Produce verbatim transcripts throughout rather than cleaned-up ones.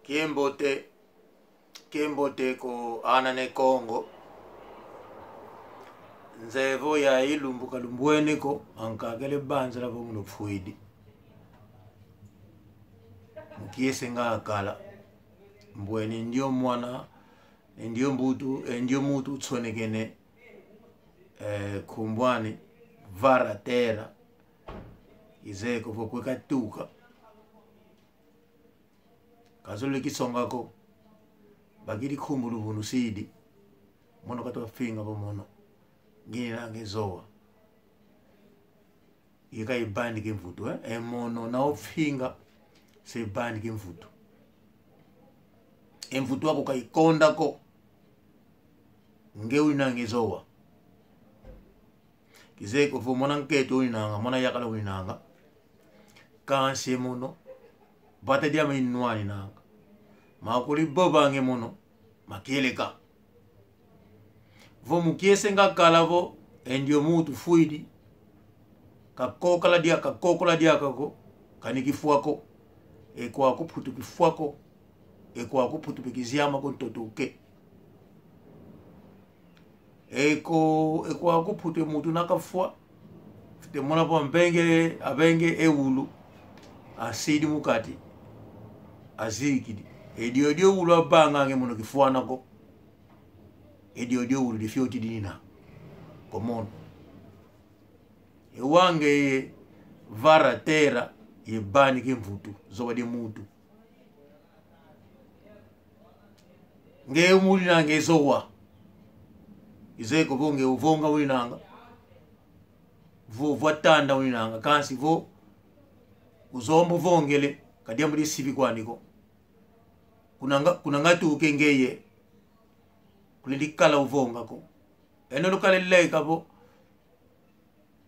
Kiambote, kiambote kwa ana Ne Kongo. Nzeye vo yayi lumbu kalumbwene ko, ankakele banzila vo munu fwidi. Mu kiese ngakala, mbwene ndio mwana, ndio mbutu, ndio mutu utsonekene, eh, nkumbu ani Vara Terra. Kizeye ko vo kwe katuka. Kazolele kisonga ko. Bakidi nkumbu luvunu sidi. Mono katwa finga vo mono. Ngininange zowa. Ye ka ibandike mvutu, eh? E mono na ofinga, se ibandike mvutu. E mvutu aku ka ikonda ko. Nge winange zowa. Kizeye ko vo mwana nkento uninanga, mwana yakala uninanga. Kansi mono, vata diame inwaninanga. Makuli vovange mono, makieleka. Vo mu kiese ngakala vo, e ndio mutu fwidi. Kakokala dia, kakokola diaka ko, kani kifwa ko. E kwaku Mputu kifwa ko. E kwaku Mputu pe kiziama ko ntoto uke. E ko, e kwaku Mputu e mutu na kafwa. Fite mona vo ambenge, abenge e wulu. Asidi mu kati. Azikidi. E diodio wulu abangange mono kifwana ko. E diodio wulu difioti dinina. Ko mono. E wau ngeye Vara Terra, ye bandike mvutu, zowa dia mutu. Nge uninange zowa. Kizeye ko vo nge uvonga uninanga. Vo, vo atanda uninanga. Kansi vo ku Zombo uvongele, ka diambu disivi kwandi ko. Kuna nga, kuna ngatuke ngeye. Kulendi kala uvonga ko. Eno lukala leka vo.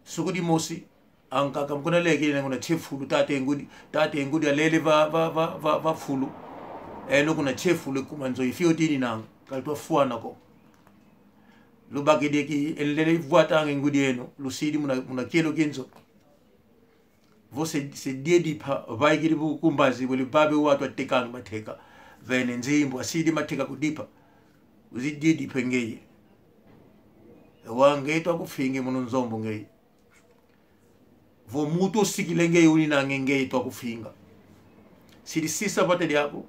Suku dimosi, ankaka mu kuna leke ina kuna nsi fulu, tata e ngudi, tata e ngudi alele va, va, va, va, va fulu. Eno kuna nsi fulu kuma nzo ifioti ininanga, ka lutwa fwana ko. Lubakidi ki, e nlele ivwatanga e ngudi eno, lusidi muna, muna kielo ki nzo. Vo se, se die dipa, vaikidi bu kumbazi, wele babe watu atekanga mateka. Vene nzimbu, asidi mateka kudipa. Uzi die dipa ngeye. E wau ngeye twa kufinga mono Nzombo ngeye. Vo mutu osikile ngeye uninange ngeye twa kufinga. Sidi sisa vata diaku.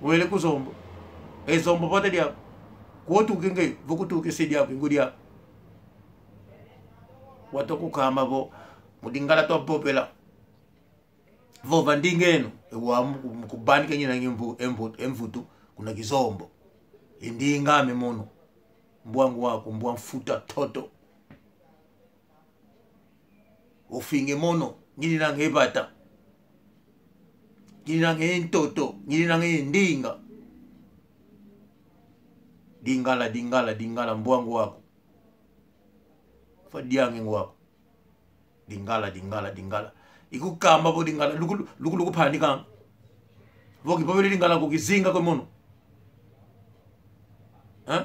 Wele ku Zombo. E Zombo vata diaku. Kwo tuke ngeye, vo kutuke se diaku, ngudi aku. Watwa kukamba vo, mu Lingala twa vovela. Vova ndinga eno, e wau mu ku-, mu kubandika ngininange mvu-, e mvu-, e mvutu, kuna Kizombo. E ndinga ame mono. Mbwa ngwaku, mbwa mfuta, ntoto. Ofinge mono, ngininange vata. Ngininange ntoto, ngininange ndinga. Lingala, Lingala, Lingala, mbwa ngwaku. Fadiange ngwaku. Lingala, Lingala, Lingala. Ikukamba vo Lingala, luku, luku, luku panika. Vo kivovele Lingala ko kizinga ko mono. Eh?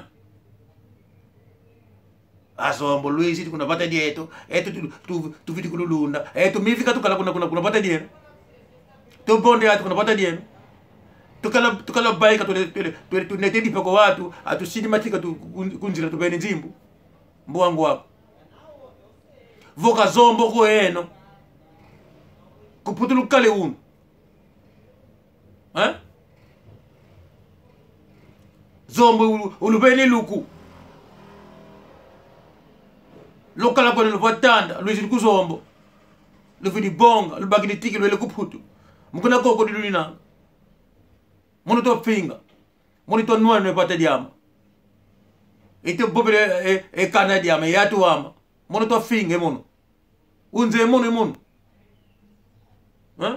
Azombo lwizidi kuna vata dieto, eto tu, tu, tufiti kululunda, eto mivika tukala kuna, kuna, kuna vata dieno. Tubonde atu kuna vata dieno. Tukala, tukala baika twele, twele, twele, tunete dipa kwa atu, atu sidi matika tu, kun-, kunzila tubeni nzimbu. Mbwa ngwaku. Vo ka Zombo ko eno. Ku Mputu lukale unu. Eh? Zombo ulu-, ulubeni luku. Lukala kwene luvwa tanda, lwizidi ku Zombo. Luvidi bonga, lubakidi tiki lwele ku Mputu. Mu kuna koko diluninanga. Mono twa finga. Mono twa nwana e vata diama. Ite vovele e, e kana diama, e atu ama. Mono twa finga e mono. Unze e mono, e mono. Eh?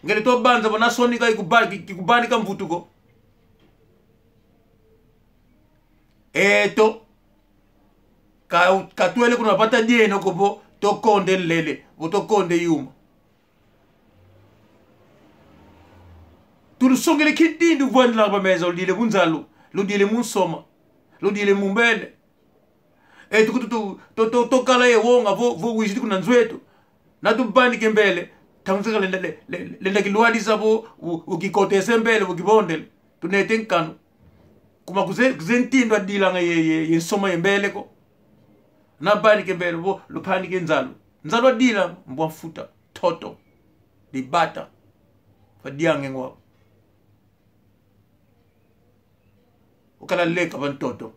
Ngele twa banza vo na sonika ikuba-, ki-, kikubandika mvutu ko. Eto. Ka, katwele kuna vata dieno ko vo twa konda e nlele, vo twa konda e yuma. Tulusongele kidindu vwandila va meza, ludile mu nzalu, ludile mu nsoma, ludile mu mbele. E tukutu tu, tu, tu, tukala ye wonga vo, vo wizidi kuna nzo eto. Na tubandike mbele, Ntangu zeka lenda, le, le, lenda kilwadiza vo, u, ukikotese mbele, ukibondele. Tunete nkanu. Kuma kuze, kuze ntindu adilanga ye, ye, ye nsoma ye mbele ko. Na banike mbele vo, lupanike nzalu. Nzalu adila, mbwa mfuta, ntoto, dibata. Fwa diange ngwa. Ukala leka va ntoto.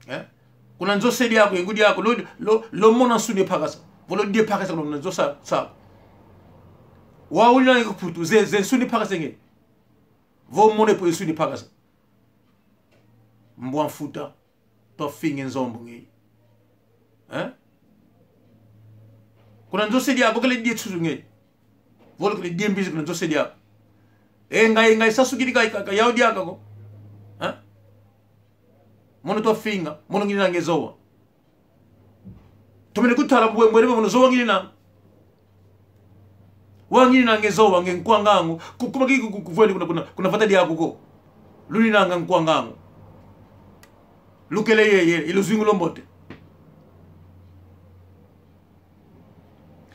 Eh? Kuna nzo se diaku, ye ngudi aku, lo, lo, lomona nsuni mpakasa. Vo lodie mpakasa, kuna nzo sa, sa. Wau uli na nge ku Mputu, ze, ze nsuni mpakasa nge. Vo mone po nsuni mpakasa. Mbwa mfuta. Twafinge Nzombo nge. Eh? Kuna nzo se diaku, kele die nsusu nge. Vo lukele die mbizi kuna nzo se diaku. E, ngai, ngai sasukidi ka, ka, ka yau diaka ko. Eh? Mono twafinga, mono ngina nge zowa. Tumene kutala mbwe, mbwe, mono zowa ngininanga. Wa ngininanga e zowa nge nkwa ngangu. Ku, kuma ki ku, ku, kuvwende kuna, kuna, kuna vata diaku ko. Luninanga nkwa ngangu. Lukele ye, ye, ye luzingu lombote.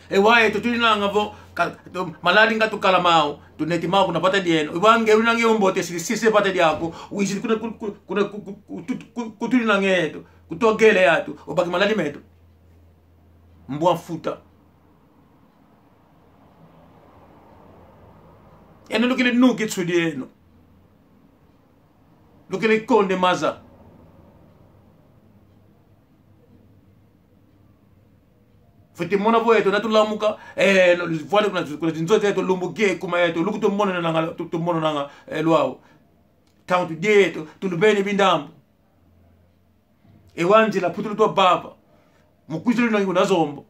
E wau yeto tuninanga vo, ka, to, maladi nga tukala mau, tuneti mau kuna vata dieno. E wau nge uninanga e ombote, sili sise vata diaku, wizidi kuna, ku, ku, kuna, ku, ku, ku, tu, ku, ku tuninanga yeto, kutogele yatu, obaki maladi meto. Mbwa mfuta. Eno lukele nuki nsudi eno. Lukele konde maza. Fwete mona vo yeto na tulamuka, eh, no, vwande kuna, kuna zinzo zeto lumbu ke kuma yeto, luku tumonenanga, tu, tumonenanga, eh, lwau. Ntangu tudie yeto, tulubeni bindambu. E wau nzila Mputu lutwa vava. Mu kwiza luna ngi kuna Zombo.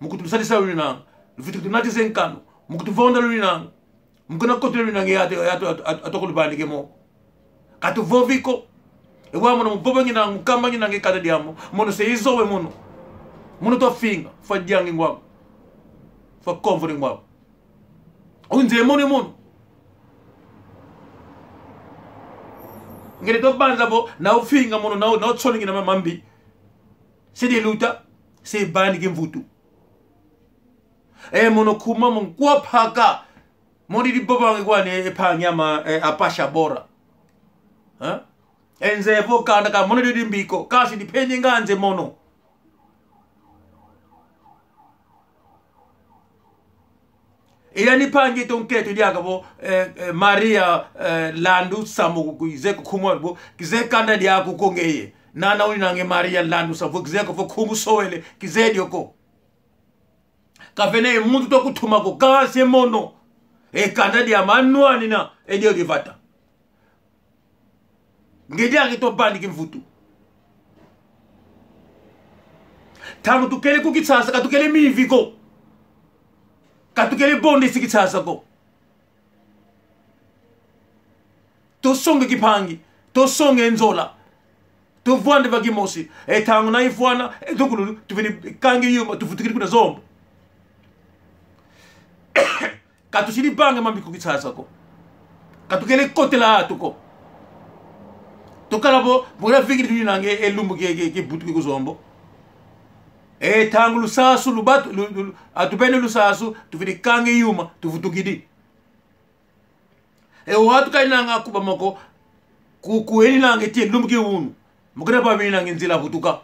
Mu kutusadisa luninanga. Lufwete kutunatiza e nkanu. Mu kutuvonda luninanga. Mu kuna kotela luninanga yatu, yatu, yatu, yatu, yatu kulubanike mo. Katuvovi ko. E wau mono muvova ngininanga, mukamba ngininanga e kanda diamo. Mono se izowe mono. Mono twafinga. Fwa diange ngwako. Fwa konvo ni ngwako. Unze mono mono. Ngele twabanza vo, na ufinga mono, na u, na utsoni ngina ma, mambi. Se diluta, se bani kimvutu. E mono kuma mo nkwa mpaka. Mono didi vova nge kwani e mpangi ama, e, apasha bora. Ha? E nze vo kanda ka mono didi mbi ko. Kasi dipende nga nze mono. E yani mpangi eto nkento diaka vo, eh, eh, Maria, eh, Landu Samu ku, ku, kize ku nkumbu vo, kize kanda diaku ko ngeye. Nana uninanga e Maria Landu Samu vo, kize ko vo nkumbu sowele, kize dio ko. Kavena e muntu twa kutuma ko, kansi e mono. E kanda diame anwanina, e dio divata. Ngeye diaka tubani kimvutu. Ntangu tukele ku Kinshasa, katukele mivi ko. Katukele bondesi Kinshasa ko. Tusonge kimpangi, tusonge nzola. Tuvwande va kimosi. E ntangu na ifwana, e tukulu, tuveni kangi yuma, tuvutukidi kuna Zombo. Katusidi vanga mambi ku Kinshasa ko. Katukele kotela atu ko. Tukala vo, muna vingidi tuninanga e lumbu ke, ke, ke butuki ku Zombo. E ntangu lusasu, lubatu, lu, lu, atubene lusasu, tuvidi kangi yuma, tuvutukidi. E wau tukainanga ku Bamako, ku, kueninanga tie lumbu ke unu. Mu kuna vava eninanga nzila vutuka.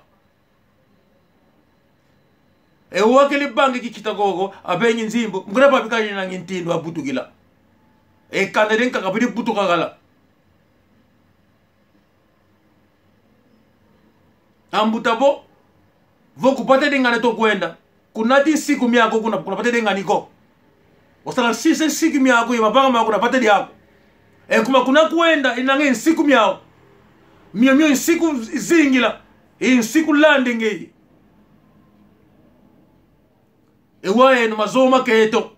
E wau kele vanga kikita koko, abengi nzimbu, mu kuna vava kainanga ntindu abutukila. E kanda dia nkaka vidi butuka kala. Ambuta vo, vo ku vata dia ngani tukwenda. Kunati nsiku miaku kuna, kuna vata dia ngani ko. Wasala nsisa nsiku miaku ye mavanga maku kuna vata diaku. E kuma kuna kwenda inanga nsiku miau. Mio mio nsiku zingila. E nsiku landi ngeye. E wau eno mazowa maketo.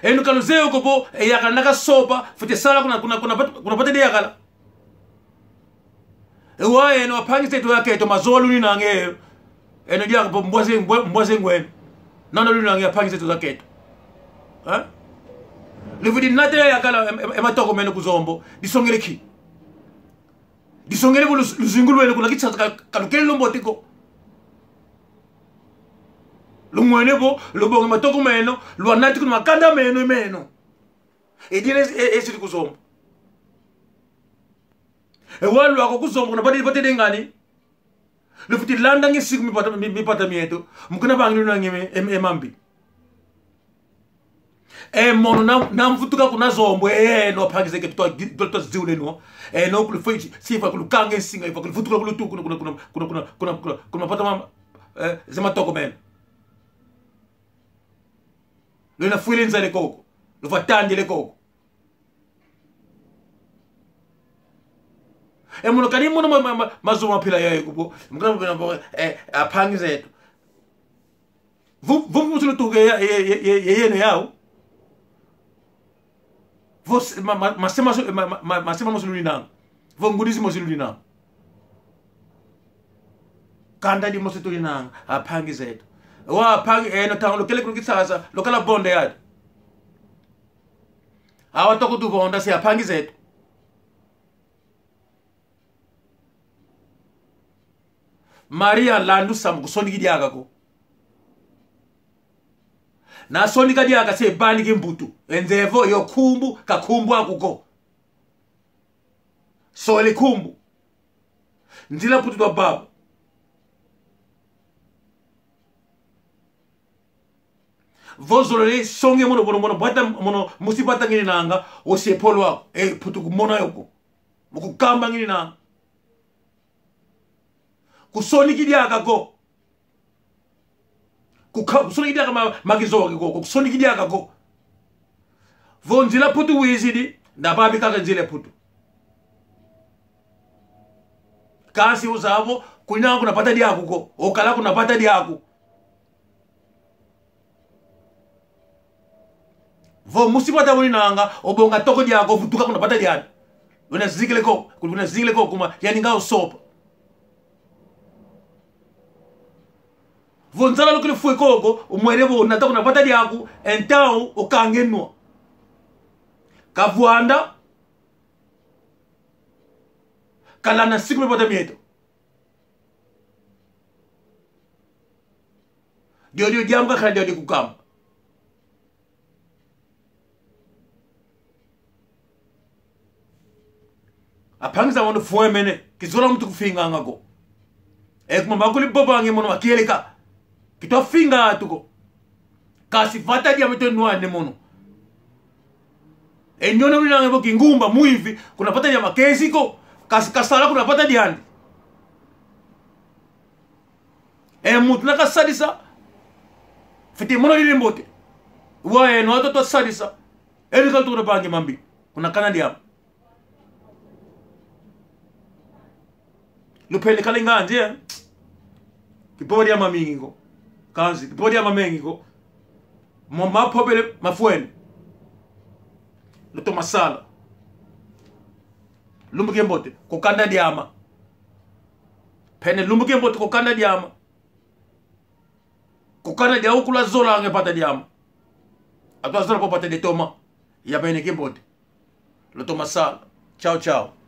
Eno kaluzeye ko vo, e yakala na kasopa, fwete sala kuna, kuna, kuna, kuna vata dia yakala. E wau eno ampangi zeto yaketo mazowa luninanga. Eno diaka vo mbwa ze, mbwa, mbwa ze ngweno. Nana luninanga ampangi zeto zaketo. Eh? Luvidi nate yakala em, em, e matoko meno ku Zombo. Disongele ki. Disongele vo luz-, luzingu lweno kuna Kinshasa ka, kalukele lombote ko. Lumwene vo, lubonge matoko meno, lwanati kuna makanda meno, meno. Edina e, e, esili ku Zombo. E wau lwaka ku Zombo kuna badi batele ngani. Lufwete landa nge siku mipata, mi-, mipata mieto. Mu kuna bangi luna nge me, e, e mambi. E mono na, na mvutuka kuna Zombo, e, no pangi zeke twa, twa, twa ziule no. E, no kulu fwiti, sifa kulu kange singa, ifa kulu vutuka kulu tu, kuna, kuna, kuna mapata mama, e, ze matoko meno. Luna fwile nzale koko, lufa tandile koko. E mono kani mono ma, ma, ma, mazu mapila ya ekubo. Mukana mukana mbo, e, apangi zeto. Vu, vu, vu sulu tuke ya, ye, ye, ye, ye, yene yau. Vo s-, ma, ma, masema su-, ma, ma, ma, masema mosi luninanga. Vo ngudi zimosi luninanga. Kanda dimosi tuninanga, apangi zeto. Wa apangi, e, no tango lukele kulu Kinshasa, lukala bonde yadi. Awa toko tuvonda si apangi zeto. Maria Landu Samu kusoniki diaka ko. Na sonika diaka se bani kimbutu. Enzevo yo kumbu, ka kumbu aku ko. Sole kumbu. Nzila putu twa baba. Vo zolele songe mono, mono, mono, bwata, mono, musi bwata ngininanga, ose polo ako, e, putu kumona yoko. Mu kukamba ngininanga. Kusoniki diaka ko. Kuka-, kusoniki diaka ma, makizoki ko, kusoniki diaka ko. Vo nzila putu wizidi, nda babi kaka nzila putu. Kansi uzavo, kuna kuna pata diaku ko, okala kuna pata diaku. Vo musi bwata uninanga, obonga toko diako, vutuka kuna pata diani. Wena zingile ko, kuna zingile ko kuma, yani nga usopa. Vo nzala lukili fwe koko, umwene vo nata kuna pata diaku, então, okange nwa. Kavwanda, kalana siku mipata mieto. Dio dio diambu kakala dio dio kukamba. Apangi za wando fwemene, kizola muntu kufinganga ko. E kuma makuli bobange mono makieleka. Kitwa finga atu ko. Kasi vata diame twenwane mono. E ndiona uninanga vo kingumba, mwivi, kuna vata diame kezi ko. Kasi kasala kuna vata diandi. E muntu na kasadisa. Fiti mono lili mbote. Wa eno ato twasadisa. Eni kalutukuna bangi mambi. Kuna kana diame. Lupele kali nganzi, eh? Kipodia mamingi ko. Kansi, kipodia mamengi ko. Mo mapobele mafwene. Lutoma sala. Lumbu kiambote, ku kanda diame. Pene lumbu kiambote, ku kanda diame. Ku kanda diame, kula zola nge pata diame. Atwa zola po pata de toma. Ya pene kiambote. Lutoma sala. Tchau, tchau.